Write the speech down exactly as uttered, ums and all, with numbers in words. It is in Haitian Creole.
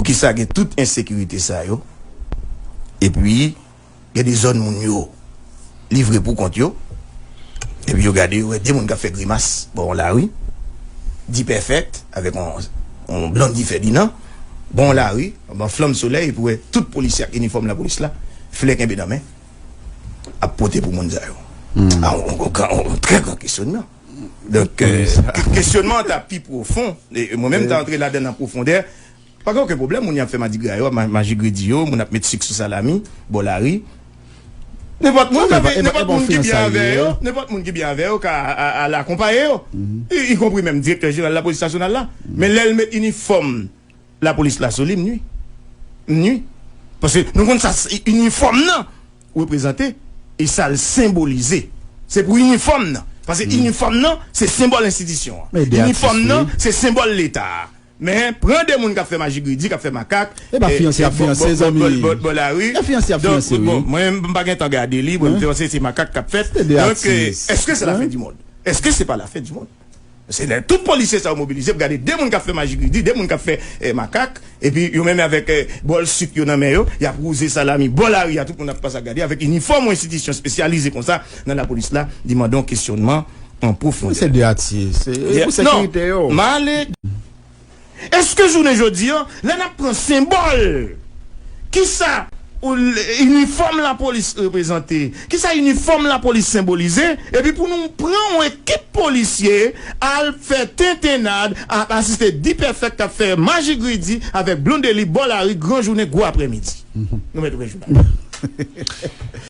Kisa gen tout ensekirite sa yo? Epi, gen de zòn moun yo livre pou kont yo. Epi yo gade, yo wè de moun k ap fè grimas bò yon lari. D-Perfect avèk yon, yon Blondy Ferdinand. Bò yon lari, anba flanm solèy, epi wè tout polisye ak inifòm lapolis la, flè kenbe nan men, ap pote pou moun sa yo. A, yon, yon gran, yon trè gran kesyonman. Donk, euh, kesyonman an ta pi pwofon. E mwen menm, m ta antre ladan l an pwofondè. Pa gen okenn pwoblèm, moun y ap fè madigra yo, ma-, majigredi yo, moun ap met sik sou salami, bò lari. Nenpòt moun, nenpòt moun ki byen avè yo, nenpòt moun ki byen avè yo ka a-, a-, al akonpaye yo. I, ikonpri menm direktè jeneral lapolis nasyonal la. Men lè l met inifòm lapolis la sou li, m nwi. M nwi. Paske nou konn sa, se inifòm nan reprezante e sa l senbolize. Se pou inifòm nan. Paske inifòm nan, se senbòl enstitisyon an. Inifòm nan, se senbòl Leta a. Men, pran de moun k ap fè majigredi, k ap fè makak, e pa fiyanse y ap fiyanse, zanmi. Bò lari. E fiyanse y ap fiyanse, wi. Bon, mwen, m pa gen tan gade li, bon, m te panse se makak k ap fèt. Donk, euh, èske se la fen di mond? Èske se pa la fen di mond? Se lè tout polisye sa yo mobilize pou gade de moun k ap fè majigredi, de moun k ap fè, eh, makak, epi yo menm avèk, eh, bòl sik yo nan men yo, y ap wouze salami bò lari a, tout moun ap pase ap gade, avèk inifòm yon enstitisyon espesyalize konsa nan lapolis la, li mande yon kesyonman an pwofondè. Se de atye, se pou sekirite yo. Non, m ale. Èske jounen jodi a, lè n ap pran senbòl, kisa inifòm lapolis reprezante, kisa inifòm lapolis senbolize, epi pou nou pran yon ekip polisye al fè tentennad, ap asiste D-Perfect k ap fè majigredi avèk Blondedy bò lari gran jounen gwo aprèmidi. Nou mèt ouvè jounal.